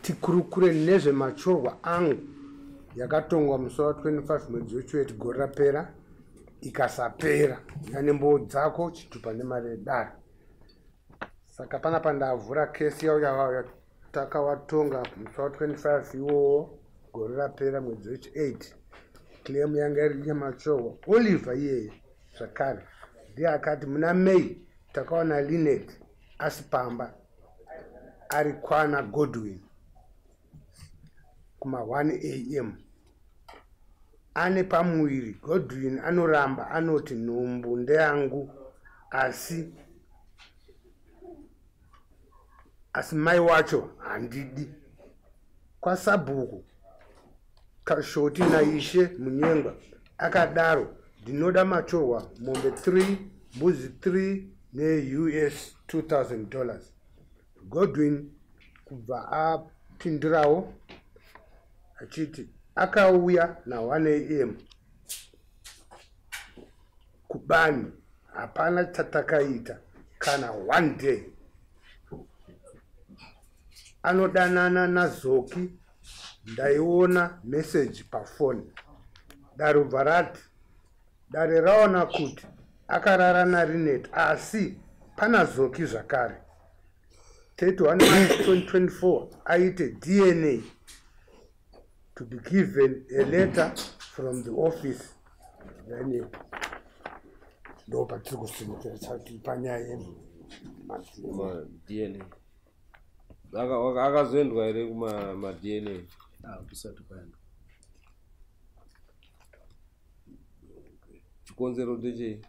Tikurukure nezvemachorwa angu yakatongwa musi wa 25 mwedzi wechiweti gore rapera ikasapera yane mboo dzako chitupa nemari yedare. Saka panapa ndavhura kesi yauya takawatonga musi wa 25 iwowo gore rapera mwedzi wechi 8. Claim yanga iri yemachorwa. Oliver iyeye zvakare ndiye akati muna May takaona Linet asi pamba ari kwana Godwin kuma 1 am ane pamuviri. Godwin anoramba anoti nhumbu ndeyangu asi mai wacho handidi. Kwasabhuku Kashoti naIshe Munyengwa akadaro ndinoda machorwa mombe 3 mbudzi 3 neUS $2000. Godwin kubva apindurawo achiti akauya na1 am kubani hapana chatakaita kana one day. Anodanana naZoki ndaiona meseji pafoni. Dare rati dare raona kuti akarara naRinet asi pana Zoki zvakare. 31 March 2024 aite DNA to be given a letter from the office. Then ndo patiri kusimukira chati panyaya yemaDNA. Akazoendwa here kumaDNA? Kusati kwaendwa. Chikonzero ndechei?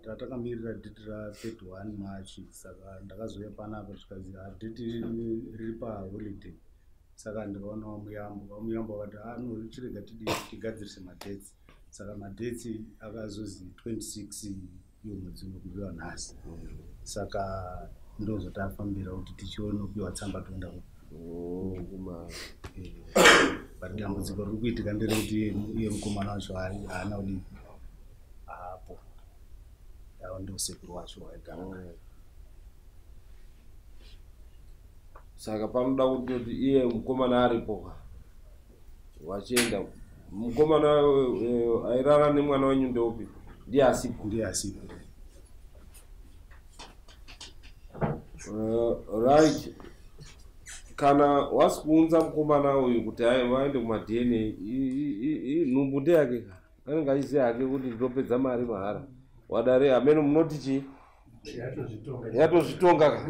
Tatakamirira date ra31 March, saka ndakazouya panapa zvikanzi date riri paholiday. Saka ndikaona VaMuyambo, VaMuyambo vakati ano chirega tigadzirise madates. Saka madates akazozi 26 iwo mwedzi unokupiwa nhasi. Saka ndozvatafambira kuti tichionopiwa tsamba toenda kuma But dambudziko riri kuitika nderekuti iye mukomana wacho haana kudii, haapo. Ava ndosekuru wacho waigara naye. Saka panoda kutoti iye mukomana aripo ka wachienda. Mukomana airara nemwana wenyu ndeupi? Ndiye asipo? Ndiye asipo. Right, kana wasi kuunza mukomana uyu kuti vaende kumaDNA, nhumbu ndeyake ka, anenge achiziva hake kuti ndinopedza mari mahara. Wadare hamene munoti chii, yatozvitonga ka.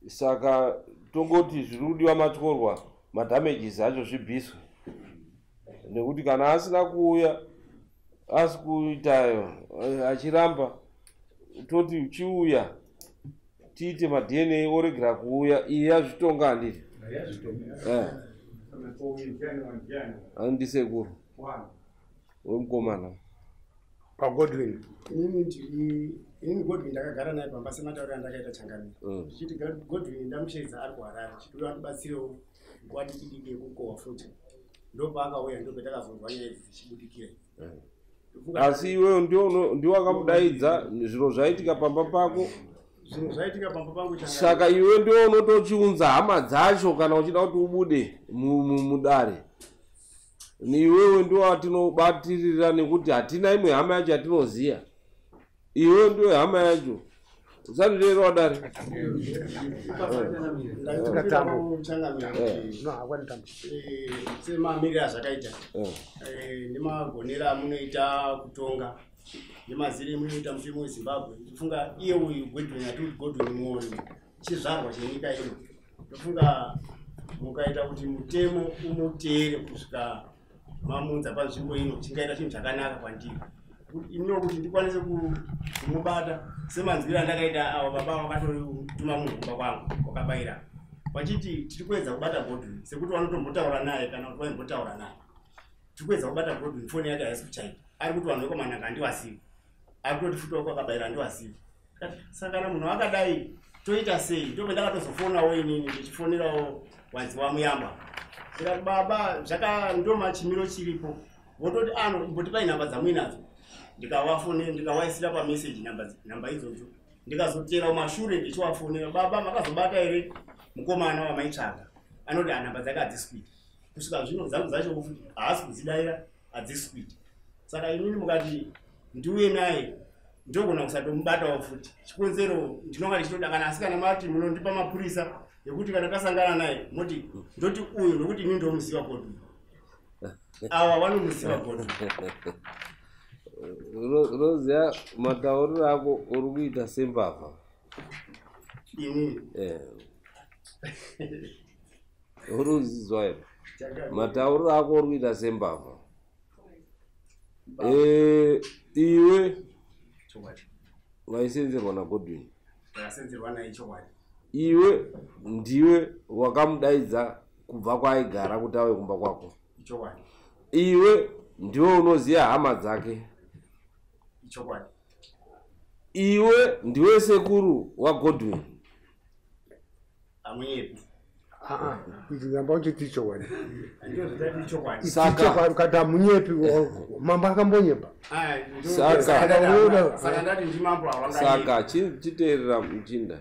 Saka tongoti zviri kudiwa matyorwa, madamages acho zvibviswe, nekuti kana asina kuuya, asi kuitayo achiramba, toti chiuya tiite maDNA, oregera kuuya, iye yazvitonga, handiti? Handisekuru wemukomana? PaGodwin. Inini ndiri inini Godwin ndakagara naye pamba sematauriro andakaita changamira. Ndichiti Godwin ndamusheedza ari kuHarare, chiti uyo andibatsirewo nguva diki diki yekukohwa futi. Ndopaakauya, ndopetakazonzwa nyaya idzi dzichibudikira. Asi iwewe ndiwo wakamudaidza, zviro zvaitika pamba pako? Zvinhu zvaitika pamba pangu changamira. Saka iwe ndiwo unotochiunza hama dzacho kana uchida kuti ubude mudare. Iwewe ndiwo watinobatirira nekuti hatina imwe hama yacho yatinoziya. Iwewe ndiwe hama yacho, usandidero wadare. Ndaitokumbirawo changamira kuti No, hakwani tambo. Semamiriro azvakaita nemagonero amunoita kutonga nemazire emunoita mutemo weZimbabwe, ndifunga iye uyu Godwin, ati Godwin Muoni chizvarwa chenyika ino, ndofunga mukaita kuti mutemo umuteere kusvika mamunza panzvimbo ino, chingaita chinhu chakanaka kwandiri ino kuti ndikwanise kumubata semanzwiro andakaita avo baba vakatotuma munhu kumba kwangu wakabayira vachiti tiri kuedza kubata Godwin, sekuti vanotombotaura naye kana kuti vaimbotaura naye. Tiri kuedza kubata Godwin, foni yake haisi kuchaita, ari kuti vanhu vekwamananga handivazivi, ari kutoti futi wakwakabayira handivazivi. Saka kana munhu akadai toita sei? Ndope ndakatozofonawo inini ndichifonerawo wanzi waMuyamba, ndikati baba zvaka ndoma chimiro chiripo. Vototi ano imbotipai namba dzamuinadzo, ndikavafonera, ndikavaisira pameseji namba idzodzo. Ndikazotera kumashure ndichiwafonera, baba makazobata here mukomana wamaitsvaga? Anoti hanhamba dzake hadzisi kuita. Kusvika zvino dzangu dzacho futi haasi kudzidaira, hadzisi kuita. Saka inini mukati ndiuye naye ndogona kusatomubatawo futi. Chikonzero ndinonga ndichitoda kana asikana mati munondipa mapurisa ekuti kana tasangana naye moti ndoti uyu, nokuti inini ndomuziva Godwin. Ava vanomuziva Godwin. Unoziva matauriro ako uri kuita sembavha. Inini? Eh. Uri kuzizwa here? Matauriro ako uri kuita sembavha. Iwe Chokwadi. Waisenzerwa naGodwin. Ndakasenzerwa naye, chokwadi. Iwe ndiwe wakamudaidza kubva kwaaigara kuti ave kumba kwako. Chokwadi. Iwe ndiwe unoziva hama dzake. Chokwadi. Iwe ndiwe sekuru waGodwin. Hamunyepi. Ramba uchiti chokwadi. Ndizvo zvatati, chokwadi. Saka- Kati hamunyepi, mambo akambonyepa. Ah, saka ndati ndimambo havanganyepi. Saka chiteerera muchinda,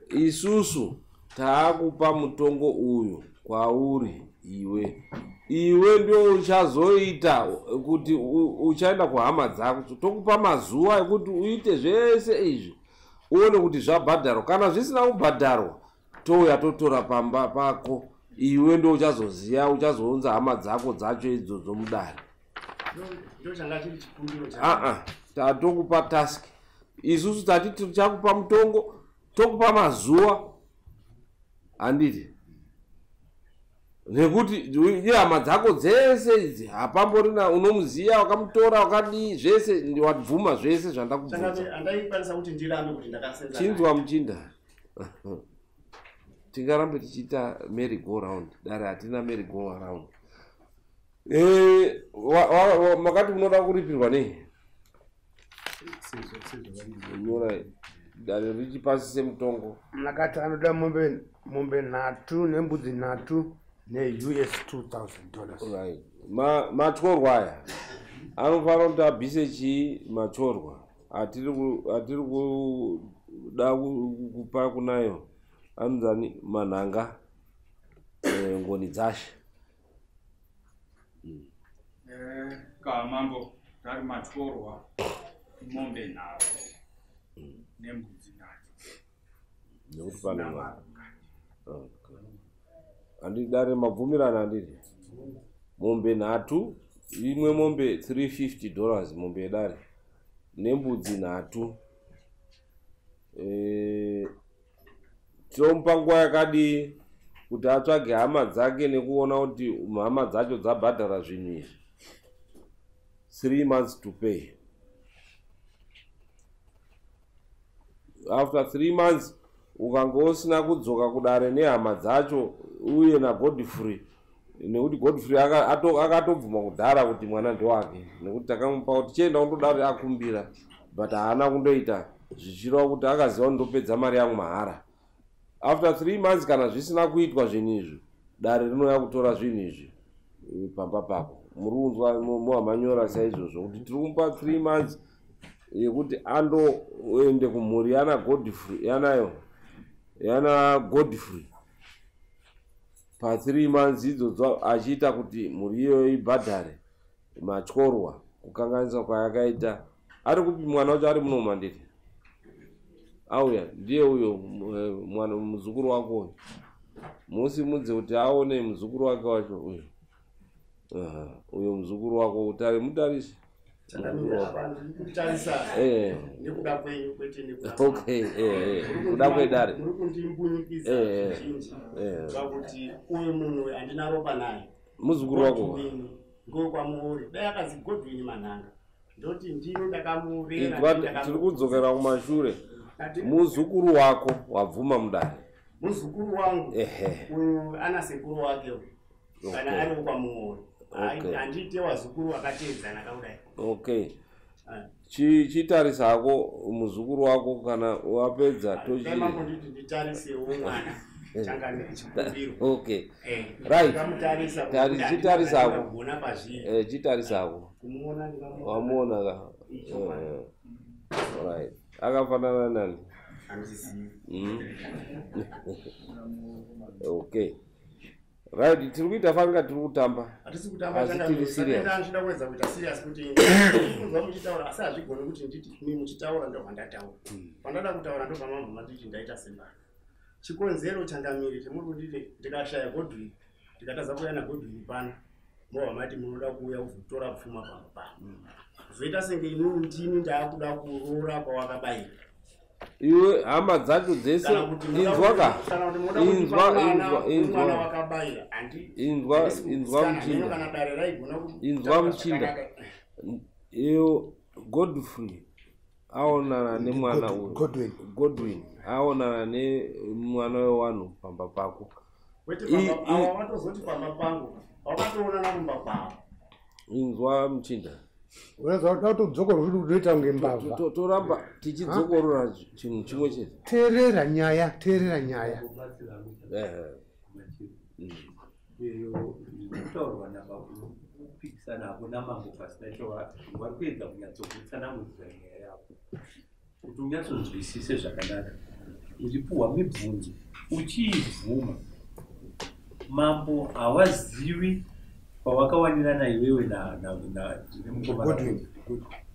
isusu taakupa mutongo uyu kwauri iwe. Iwe ndio uchazoita kuti uchaenda kuhama dzako. Tokupa mazuva ekuti uite zvese izvi, uone kuti zvabhadharwa. Kana zvisina kubhadharwa, touya totora pamba pako. Iwe ndo uchazoziva, uchazounza hama dzako dzacho idzodzo mudare. Ndo changa chiri chikumbiro changu. Aa, tatokupa task isusu. Tati tichakupa mutongo, tokupa mazuva, handiti? Nekuti ihama dzako dzese idzi, hapamborina unomuziya wakamutora wakadii. Zvese wabvuma, zvese zvandakubvunza. Saka handaikwanisa kuti ndirambe kuti ndakasenza naye. Chinzwa muchinda, tingarambe tichiita merry go round dare? Hatina merry go round. Makati munoda kuripirwa nei? Sezvo Nyora, dare richipasise mutongo. Nakati anoda mombe nhatu nembudzi nhatu neUS $2000. Right. Matyorwa aya anofanira kuti abvise chii? Matyorwa atiri kuda kupa kunayo anonzani Manhanga, Ngoni Dzashe. Kamambo tari matyorwa mombe nhatu nembudzi nhatu. Nekuti pane mari. Okay. Handiti dare mabvumirana? Handiti mombe nhatu, imwe mombe $350, mombe yedare, nembudzi nhatu. Tinomupa nguva yakadii kuti atsvage hama dzake nekuona kuti hama dzacho dzabhadhara zvinhu izvi? 3 months to pay. After 3 months ukange usina kudzoka kudare nehama dzacho uye naGodfrey, nekuti Godfrey akatobvuma kudhara kuti mwana ndewake, nekuti takamupa kuti chienda kundoda kuti akumbira, but haana kundoita, zvichireva kuti akaziva kuti ndopedza mari yangu mahara. After 3 months kana zvisina kuitwa zvinhu izvi, dare rinouya kutora zvinhu izvi pamba pako. Muri kunzwa muhamanyora saizvozvo kuti tiri kumupa 3 months yekuti andoende kumhuri yana Godfrey, yanayo yana Godfrey, pa3 months idzodzo achiita kuti mhuri iyoyo ibhadhare matyorwa kukanganisa kwayakaita. Ari kupi mwana wacho? Ari muno mandiri auya ndiye uyo mwana muzukuru wako uyu. Musimudze kuti aone muzukuru wake wacho uyu. Aha, uyo muzukuru wako, utari mutarise. Kutarisa nekuda kwenyu, kwete nekuda. Okay, kuda kwedare. Muri kundimbunyikidza zvizhinji pakuti uyu munhu handina ropa naye. Muzukuru wako. Godwin ngokwamuuri, dai akazi Godwin Manhanga ndoti ndini ndakamurera. Inzwa, tiri kudzokera kumashure. Muzukuru wako wabvuma mudare. Muzukuru wangu. Uyu ana sekuru wake uyu. Kana ari wokwamuori. Handiite wazukuru wakateedzana kakudai. Okay. Chitarisa hako muzukuru wako, kana wapedza tochi. Dai mambonditi nditarisewo mwana, changa chikumbiro. Okay. Right. Ndikamutarisa. Chitarisa hako. Kugona pazviri. Chitarisa hako. Kumuona ndikamuona. Wamuona ka? Ichokwadi. Right. Akafanana nani? Handizivi. Okay, right, tiri kuita fanika tiri kutamba. Hatisi kutamba. Asi tiri serious. Ndinoda kuedza kuita serious kuti kunzwa muchitaura, asi hazvigoni kuti nditi mi muchitaura ndobva ndataura. Pandada kutaura ndobva mabva manditi ndaita sembano. Chikonzero, changamire, chemuri kunditi ndikashaya Godwin, ndikatadza kuuya naGodwin pano, mobva mati munoda kuuya kuzotora pfuma pamba pano, zoita senge inini ndini ndaakuda kuroora kwawakabayira. Iwe, hama dzacho dzese Kana kuti munoda inzwa ka. kana kuti munoda kuti Inzwa, mwana inzwa, inzwa. wakabayira handi Inzwa, handisi inzwa, kusikana, muchinda. hino kana dare raigona Inzwa, kutaura muchinda. zvakanaka. Iyo Godfrey aonana nemwana uyu. Godwin. Godwin aonana nemwana wewanhu pamba pako. Kwete pamba, ava vatozoti pamba pangu, vakatoonana kumba kwavo. Inzwa, muchinda. Unoziva kuti kudzokorora kuti unoita kunge mbavha. Toramba tichidzokorora chinhu chimwe chete. Teerera nyaya, teerera nyaya. Iyo zvinotaurwa kupikisana hako namambo pasina chova vari kuedza kunyatsokutsanangudzira nyaya yako kuti unyatsonzwisise zvakanaka, uchipuhwa mibvunzo uchiibvuma. Mambo hawazivi pawakawanirana iwewe nemukomana. Godwin.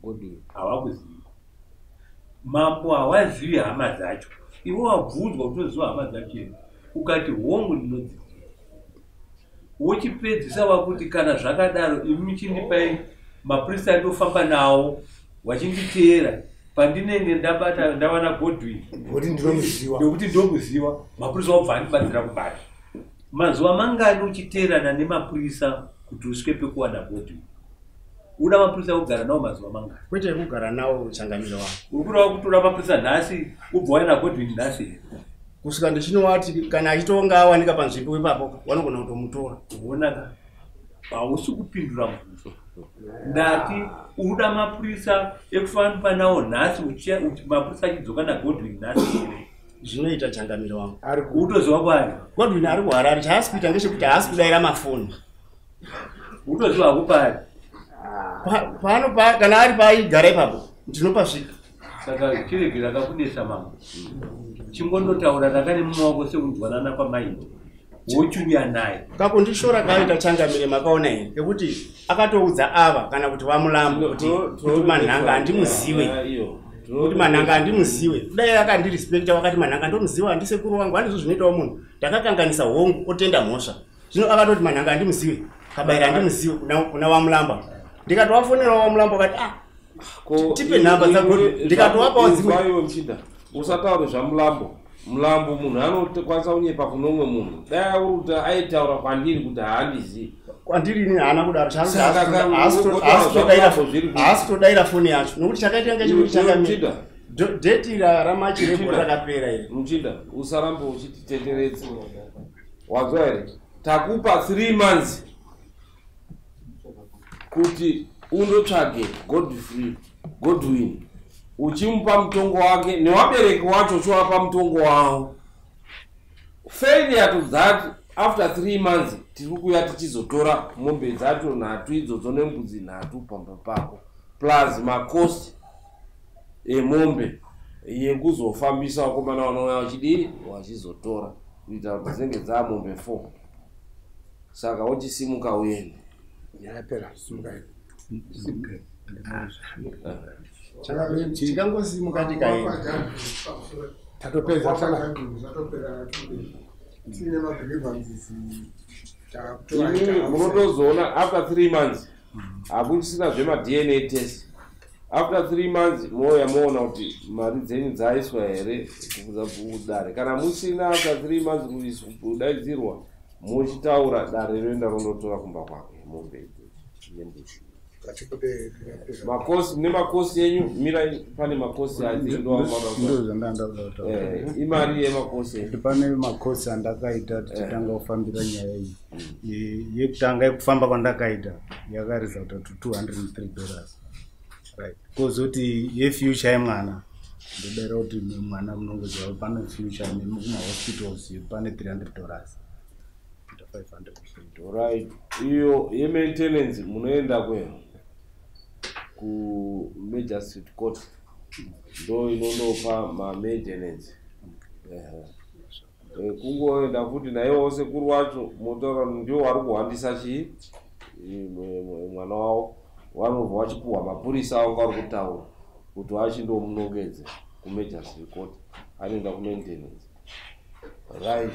Godwin. Hawakuzivi mambo, hawazivi hama dzacho. Iwe wabvunzwa kuti unoziva hama dzacho here, ukati hongu, ndinodziziva. Wochipedzisa wakuti kana zvakadaro imi muchindipai mapurisa andofamba nawo wachinditeera pandinenge ndabata ndawana Godwin. Kuti ndinomuziwa. Nekuti ndomuziwa, mapurisa wabva andibatsira kubata. Mazuva mangani uchiteerana nemapurisa kuti usvike pekuwana Godwin? Uda mapurisa ekugara nawo mazuva mangani? Kwete kugara nawo, changamiro wangu. Uri kureva kutora mapurisa nhasi ubva waina Godwin nhasi here? Kusvika ndichinovati kana achitonga awanika panzvimbo ipapo, vanogona kutomutora. Onaka, hausi kupindura mubvunzo. Ndati uda mapurisa ekufamba nawo nhasi, mapurisa achidzoka naGodwin nhasi here? Zvinoita, changamiro wangu. Ari ku Utoziva kwaari? Godwin ari kuHarare. Chaasi kuita ngechekuti haasi kudaira mafoni. Utoziva hako paari? Pano kana ari paaigara ipapo, ndinopasvika. Saka chiregera kakunetsa mambo, chingondotaura nakane mumwe wako sekunzwanana kwamaita, wochiuya naye. Kakundishora kaaita, changamire, makaona here kekuti akatoudza ava kana kuti vaMulambo kuti Manhanga handimuziwe, Iyo. kuti Manhanga handimuziwe. Kudai akandirespekta wakati Manhanga ndomuziwa, handisekuru wangu, handizvo zvinoitawo munhu, ndakakanganisa, hongu, otenda mhosva. Zvino akatoti Manhanga handimuziwe, Kabaira handimuziwe kuna vaMulamba. Ndikatovafonerawo vaMulamba akati ah, tipe nhamba dzaGodwin. Ndikatovapawo dzimwe. Iwe muchinda, usataure zvaMulambo. Mulambo munhu anokwanisa kunyepa kunomwe munhu. Dai uri kuti aitaura kwandiri kuti haandizivi. Kwandiri ini haana kudaro. Saka kana ugotaura zvaMulambo zviri kuti- Haasi kutodaira foni yacho nokuti chakaita ngechekuti Iwe changamire, muchinda, dheti raMachi regore Muchinda. rakapera iri. Muchinda, usarambe uchititenderedza, wazwa here? Takupa 3 months kuti undotsvage Godfrey, Godwin, uchimupa mutongo wake newabereki wacho, uchiwapa mutongo wavo. Failure to that, after 3 months tiri kuuya tichizotora mombe dzacho nhatu idzodzo nembudzi nhatu pamba pako, plus macost emombe yekuzofambisa vakomana vanouya vachidii, vachizotora, kuitira kuti dzinenge dzaa mombe 4. Saka wochisimuka uende. Nyaya yapera, simukai. Tingangosimuka tikaenda. Tatopedza tana. Tine magrievances. Imimi munotozoona after 3 months hakuchisina zvemaDNA test. After 3 months mouya moona kuti mari dzenyu dzaiswa here kudare. Kana musina after 3 months kudaidzirwa, muchitaura, dare roenda rondotora kumba kwake mombe idzodzo nembudzi. Macosts nemacosts enyu, mirai, pane macosts. Ndo zvandanga ndakuda kutaura. Imari yemacosts enyu. Kuti pane macosts andakaita tichitanga kufambira nyaya iyi. Yekutanga yekufamba kwandakaita yakaresulta to $203, right? Kozoti yefuture yemwana, ndodaira kuti mwana munongoziva pane future nekumahospitals, pane $300, kuita 500. Right, iyo yemaintenance munoenda kwe kumagistrate court. Ndo inondopa mamaintenance. Ehe. Kungoenda futi naiwo sekuru wacho motaura kuti ndiwo vari kuhwandisa chii mwana wavo, vanobva vachipuhwa mapurisa avo vari kutaura kuti vachindomunongedze kumagistrate court, anoenda kumaintenance. Right,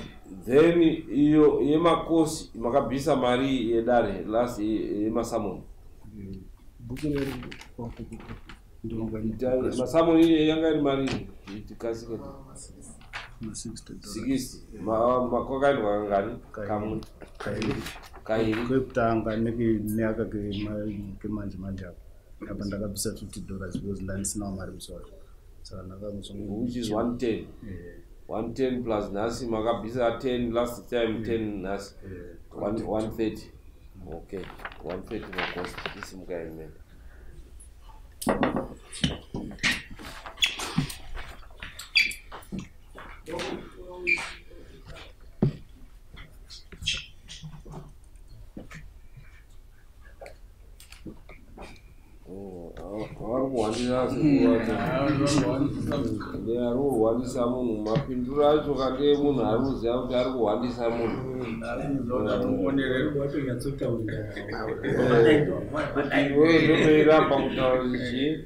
then iyo yemakosi makabvisa mari yedare last yemasamoni. Masamoni yanga iri mari tikasike 60 kwakaendwa kangani? Kamwe, kairi. Kwekutanga neaka kemanje manje apa apa ndakabvisa $50 because ndandisinawo mari musi wacho, saka ndakangozongo Which is 110. 110 plus nhasi makabvisa 10 last time, 10 nhasi. 130. Okay, 130 makosi. Isimukai mene. Vari kuhwandisa sekuru, ari kuhwandisa munhu. Mapinduro acho kande munhu ari kuziva kuti ari kuhwandisa munhu. Watonyatsotaurira. Iwewe ndotoiramba kutaura kuti chii.